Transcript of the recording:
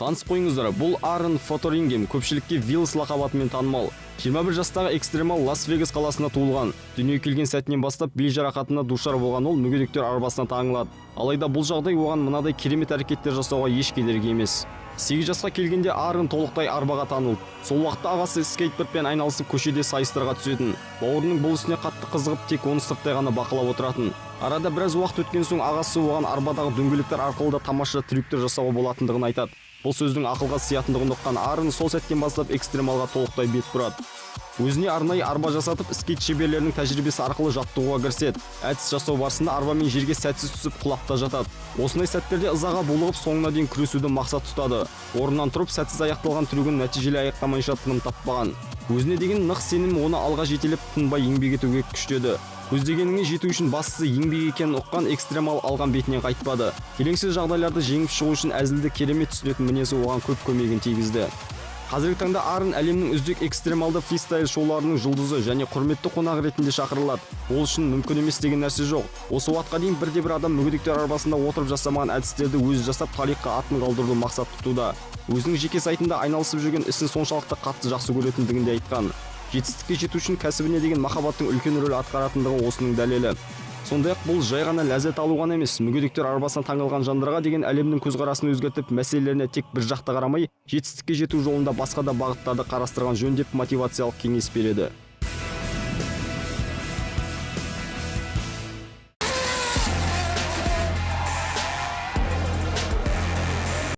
Танысып қойыңыздар, бұл Аарон Фотерингем, көпшілікке Вилс лақап атымен танымал. 21 жастағы экстремал Лас-Вегас қаласында туылған. Дүниеге келген сәтінен бастап бел жарақатына душар болған ол мүгедектер арбасына таңылады. Алайда бұл жағдай оған мынадай керемет әрекеттер жасауға еш кедергі емес. 8 жасқа келгенде Аарон толықтай арбаға танылды. Сол уақытта ағасы скейтбордпен айналысып, көшеде сайыстарға түсетін. Бауырының бұл ісіне қатты қызығып, тек оны сырттай ғана бақылап отыратын. Арада біраз уақыт өткен соң ағасы оған арбадағы дөңгелектер арқылы да тамаша трюктер жасауға болатындығын айтады. Бұл сөздің ақылға сиятындығын ұққан Аарон сол сәттен бастап экстремалға толықтай бет бұрады. Өзіне арнайы арба жасатып, скейт шеберлерінің тәжірибесі арқылы жаттығуға кіріседі. Әдіс жасау барысында арбамен жерге сәтсіз түсіп, құлап та жатады. Осындай сәттерде ызаға булығып, соңына дейін күресуді мақсат тұтады. Орнынан тұрып, сәтсіз аяқталған трюгін нәтижелі аяқтамайынша тыным таппаған. Өзіне деген нық сенім оны алға жетелеп, тынбай еңбек етуге күштеді. Көздегеніңе жету үшін бастысы еңбек екенін ұққан экстремал алған бетінен қайтпады. Келеңсіз жағдайларды жеңіп шығу үшін әзілді керемет түсінетін мінезі оған көп көмегін тигізді. Қазіргі таңда Аарон әлемнің үздік экстремалды фристайл шоуларының жұлдызы және құрметті қонағы ретінде шақырылады. Ол үшін мүмкін емес деген нәрсе жоқ. Осы уақытқа дейін бірде-бір адам мүгедектер арбасында отырып жасамаған әдістерді өзі жасап, тарихқа атын қалдыруды мақсат тұтуда. Өзінің жеке сайтында айналысып жүрген ісін соншалықты қатты жақсы көретіндігін де айтқан. Жетістікке жету үшін кәсібіне деген махаббаттың үлкен рөл атқаратындығы осының дәлелі. Сондай-ақ бұл жай ғана ләззат алу ғана емес, мүгедектер арбасына таңылған жандарға деген әлемнің көзқарасын өзгертіп, мәселелеріне тек бір жақты қарамай, жетістікке жету жолында басқа да бағыттарды қарастырған жөн деп мотивациялық кеңес береді.